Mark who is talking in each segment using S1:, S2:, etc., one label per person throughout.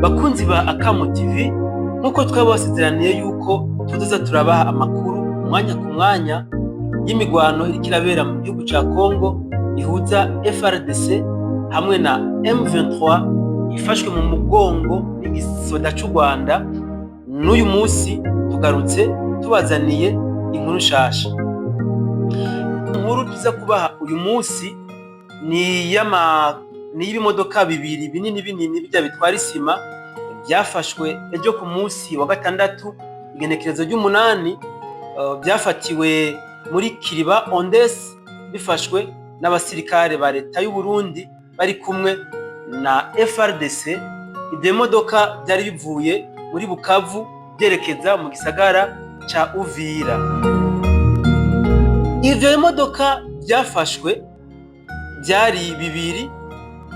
S1: Bakunzi ba Akamo TV, nk'uko twabasezeraniye yuko tuzoza turabaha amakuru umwanya ku mwanya y'imigwano iriko irabera mu gihugu ca Congo ihuza FARDC hamwe na M23 ifashwe mu mugongo n'igisoda c'u Rwanda, n'uyu musi tugarutse tubazaniye inkuru nshasha. Inkuru tuza kubaha uyu musi ni y'ibimodoka bibiri binini binini birya bitwara isima vyafashwe ejo ku musi wa gatandatu, igenekerezo ry'umunani, vyafatiwe muri Kiriba Ondes, bifashwe n'abasirikare ba leta y'u Burundi bari kumwe na FARDC. Ivyo bimodoka vyari bivuye muri Bukavu vyerekeza mu gisagara ca Uvira. Ivyo bimodoka vyafashwe vyari bibiri: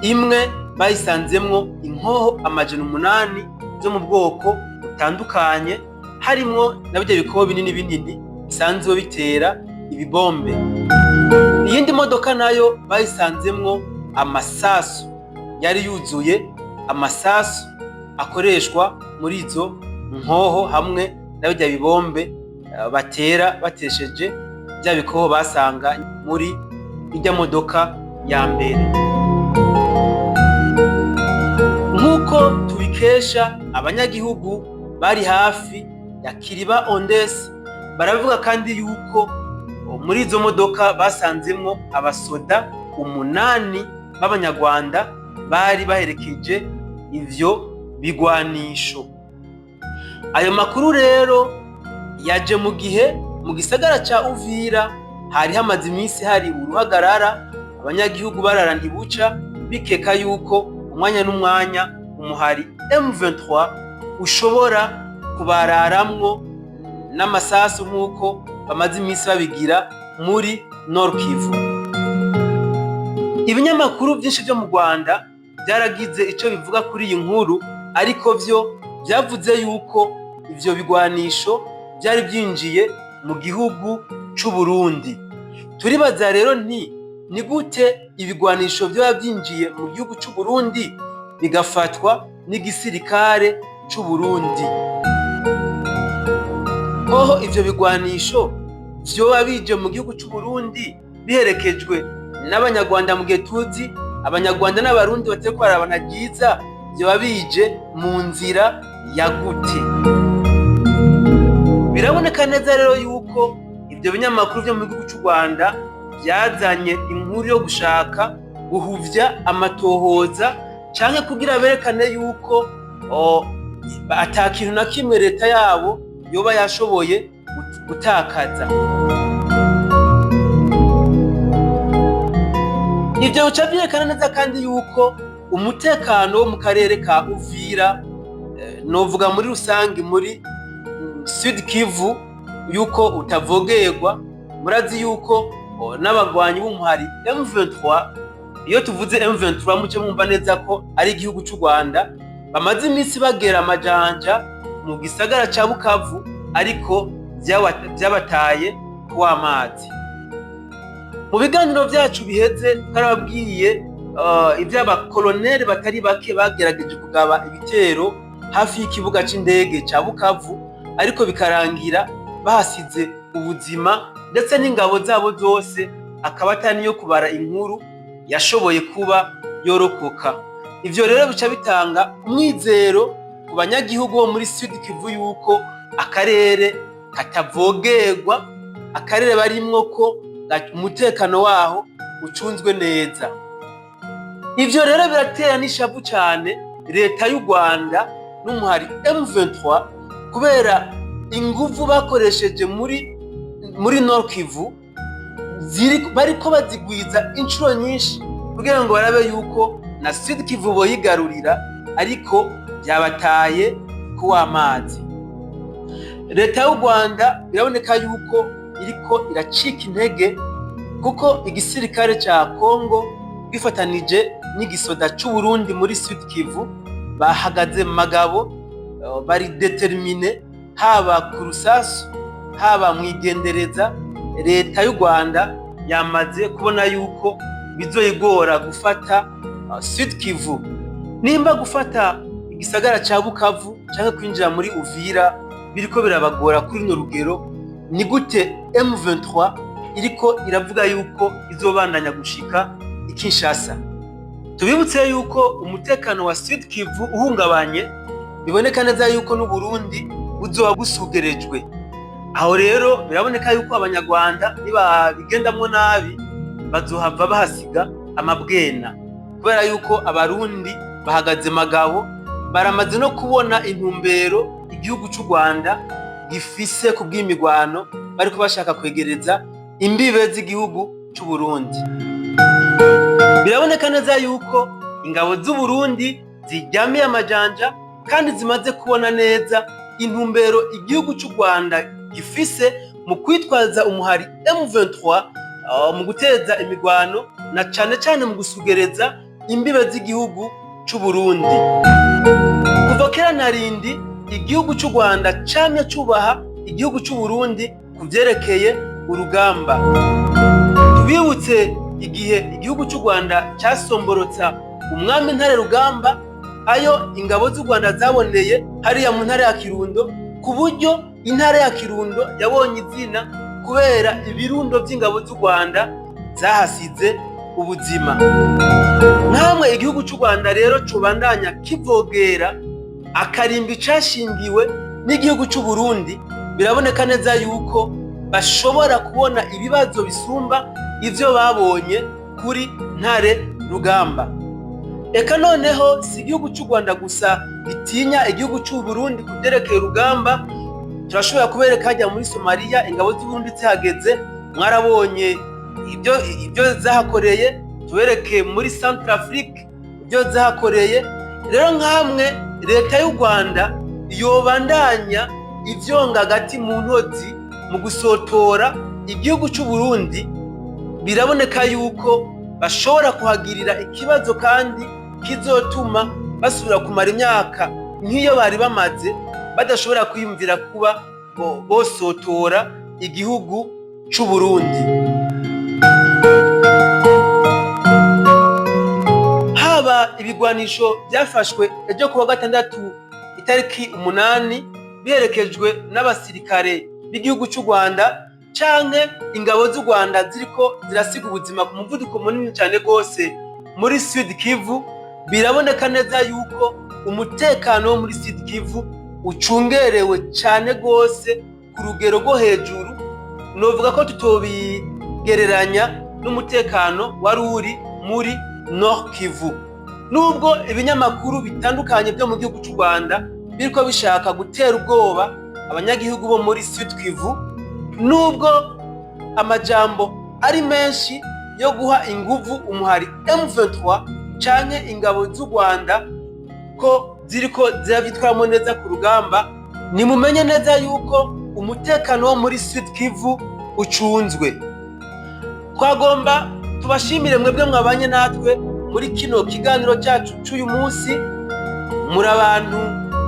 S1: imwe bayisanzemwo inkoho 800 zo mu bwoko butandukanye, harimwo na birya bikobo binini binini bisanzwe bitera ibibombe. Iyindi modoka nayo bayisanzemwo amasasu, yari yuzuye amasasu akoreshwa muri izo nkoho hamwe na birya bibombe batera batesheje vya bikoho basanga muri irya modoka ya mbere. Nk'uko tubikesha abanyagihugu bari hafi ya Kiriba Ondes, baravuga kandi yuko muri izo modoka basanzemwo abasoda 8 b'abanyarwanda bari baherekeje ivyo bigwanisho. Ayo makuru rero yaje mu gihe mu gisagara ca Uvira hari hamaze iminsi hari uruhagarara, abanyagihugu barara ntibuca, bikeka yuko umwanya n'umwanya umuhari M23 ushobora kubararamwo n'amasasu nk'uko bamaze iminsi babigira muri Nord Kivu. Ibinyamakuru vyinshi vyo mu Rwanda vyaragize ico bivuga kuri iyi nkuru, ariko vyo vyavuze yuko ivyo bigwanisho vyari vyinjiye mu gihugu c'u Burundi. Turibaza rero nti: ni gute ibigwanisho vyoba vyinjiye mu gihugu c'u Burundi bigafatwa n'igisirikare c'u Burundi? Hoho ivyo bigwanisho vyoba bije mu gihugu c'u Burundi biherekejwe n'abanyarwanda, mu gihe tuzi abanyarwanda n'abarundi batariko barabana ryiza, vyoba bije mu nzira ya gute? Biraboneka neza rero yuko ivyo binyamakuru vyo mu gihugu c'u Rwanda vyazanye inkuru yo gushaka guhuvya amatohoza canke kugira berekane yuko ata kintu na kimwe leta yabo yoba yashoboye gutakaza. Ivyo bica vyerekana neza kandi yuko umutekano wo mu karere ka Uvira, novuga muri rusangi muri Sud Kivu, yuko utavogerwa. Murazi yuko n'abagwanyi b'umuhari M23, iyo tuvuze M23 muce mwumva neza ko ari igihugu c'u Rwanda, bamaze iminsi bagera amajanja mu gisagara ca Bukavu, ariko vyabataye kuw'amazi. Mu biganiro vyacu biheze twarababwiye ivy'abakoloneli batari bake bagerageje kugaba ibitero hafi y'ikibuga c'indege ca Bukavu, ariko bikarangira bahasize ubuzima, ndetse n'ingabo zabo zose akaba atari niyo kubara inkuru yashoboye kuba yorokoka. Ivyo rero bica bitanga umwizero ku banyagihugu bo muri Sud Kivu yuko akarere katavogerwa, akarere barimwo ko umutekano waho ucunzwe neza. Ivyo rero biratera n'ishavu cane leta y'u Rwanda n'umuhari M23, kubera inguvu bakoresheje muri Nord Kivu bariko bazigwiza inshuro nyinshi kugira ngo barabe yuko na Sud Kivu boyigarurira, ariko vyabataye kuw'amazi. Leta y'u Rwanda biraboneka yuko iriko iracika intege, kuko igisirikare ca Congo gifatanije n'igisoda c'u Burundi muri Sud Kivu bahagaze mu magabo, bari déterminés, haba ku rusasu, haba mw'igendereza. Leta y'u Rwanda yamaze kubona yuko bizoyigora gufata Sud Kivu. Nimba gufata igisagara ca Uvira bigoye, Igisagara ca Bukavu canke kwinjira muri Uvira biriko birabagora kuri runo rugero, ni gute M23 iriko iravuga yuko izobandanya gushika i Kinshasa? Tubibutse yuko umutekano wa Sud Kivu uhungabanye, biboneka neza yuko n'Uburundi buzoba busugerejwe. Aho rero biraboneka yuko Abanyarwanda nibabigendamwo nabi bazohava bahasiga amabwena, kubera yuko Abarundi bahagaze magabo, baramaze no kubona intumbero igihugu c'u Rwanda gifise ku bw'imigwano bariko bashaka kwegereza imbibe z'igihugu c'u Burundi. Biraboneka neza yuko ingabo z'u Burundi ziryamiye amajanja kandi zimaze kubona neza intumbero igihugu c'u Rwanda gifise mu kwitwaza umuhari M23 mu guteza imigwano na cane cane mu gusugereza imbibe z'igihugu c'u Burundi. Kuva kera narindi, igihugu c'u Rwanda camye cubaha igihugu c'u Burundi ku vyerekeye urugamba. Tubibutse igihe igihugu c'u Rwanda casomborotsa umwami Ntare Rugamba, ayo ingabo z'u Rwanda zaboneye hariya mu ntara ya Kirundo, ku buryo intara ya Kirundo yabonye izina kubera ibirundo vy'ingabo z'u Rwanda zahasize ubuzima. Nkamwe igihugu c'u Rwanda rero cobandanya kivogera akarimbi cashingiwe n'igihugu c'u Burundi, biraboneka neza yuko bashobora kubona ibibazo bisumba ivyo babonye kuri Ntare Rugamba. Eka noneho si igihugu c'u Rwanda gusa gitinya igihugu c'u Burundi ku vyerekeye urugamba. Turashobora kubereka hajya muri Somaliya ingabo z'Uburundi zihageze, mwarabonye ibyo zahakoreye. Tubereke muri Centrafrique ibyo zahakoreye. Rero nkamwe leta y'u Rwanda yobandanya ivyonga hagati mu ntozi mu gusotora igihugu c'u Burundi, biraboneka yuko bashobora kuhagirira ikibazo kandi kizotuma basubira kumara imyaka nk'iyo bari bamaze badashobora kwiyumvira kuba bosotora igihugu c'u Burundi. Haba ibigwanisho byafashwe ejo kuwa gatandatu itariki 8 biherekejwe n'abasirikare b'igihugu c'u Rwanda, canke ingabo z'u Rwanda ziriko zirasiga ubuzima ku muvuduko munini cane gose muri Sud Kivu, biraboneka neza yuko umutekano wo muri Sud Kivu ucungerewe cane gose ku rugero rwo hejuru. Novuga ko tutobigereranya n'umutekano wari uri muri Nord Kivu, nubwo ibinyamakuru bitandukanye byo mu gihugu c'u Rwanda biriko bishaka gutera ubwoba abanyagihugu bo muri Sud Kivu, nubwo amajambo ari menshi yo guha inguvu umuhari M23 canke ingabo z'u Rwanda ko ziriko ziravyitwaramwo neza ku rugamba. Nimumenye neza yuko umutekano wo muri Sud Kivu ucunzwe. Twagomba tubashimire mwebwe mwabanye natwe muri kino kiganiro cyacu c'uyu munsi. Muri abantu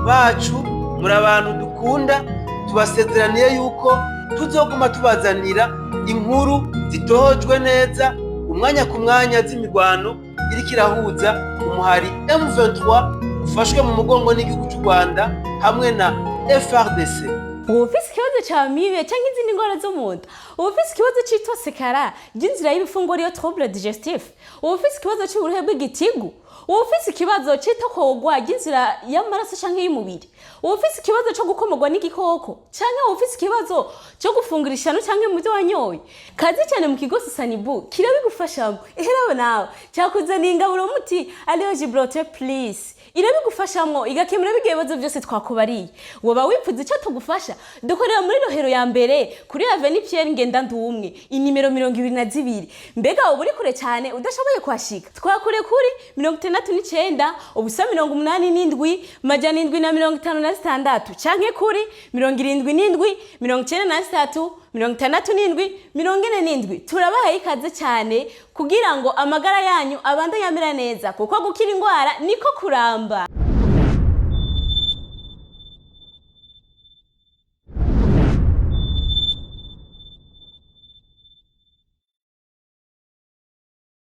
S1: bacu, muri abantu dukunda. Tubasezeraniye yuko tuzoguma tubazanira inkuru zitohojwe neza umwanya ku mwanya z'imirwano iriko irahuza umuhari M23 ufashwe mu mugongo n'igihugu cy'u Rwanda hamwe na FARDC.
S2: Uba ufise ikibazo ca amibe canke izindi ndwara zo mu nda, uba ufise ikibazo c'itosekara ry'inzira y'ibifunguro, ariyo trouble digestif, uba ufise ikibazo c'uburuhe bw'igitigu, uba ufise ikibazo c'itokorwa ry'inzira y'amaraso canke y'umubiri, uba ufise ikibazo co gukomorwa n'igikoko, canke uba ufise ikibazo co gufungura ishano canke mu vyo wanyoye, kazi cyane mu kigo Sanibu kirabigufashamo. Eheraho nawe cyakuzaniye ingaburo muti ariyo Gibraltar Plus, irabigufashamwo igakemura bigiye ibibazo byose twakubariye. Woba wipfuza icyo tugufasha, dukorera muri Rohero ya mbere kuri Avenue Pierre Ngendandumwe, inimero 22. Mbega uba uri kure cyane udashoboye kuhashika, twakure kuri 69 0 87 756 canke kuri 77 93 67 47. Turabahaye ikaze cyane kugira ngo amagara yanyu abandanye amera neza, kuko gukira indwara niko kuramba.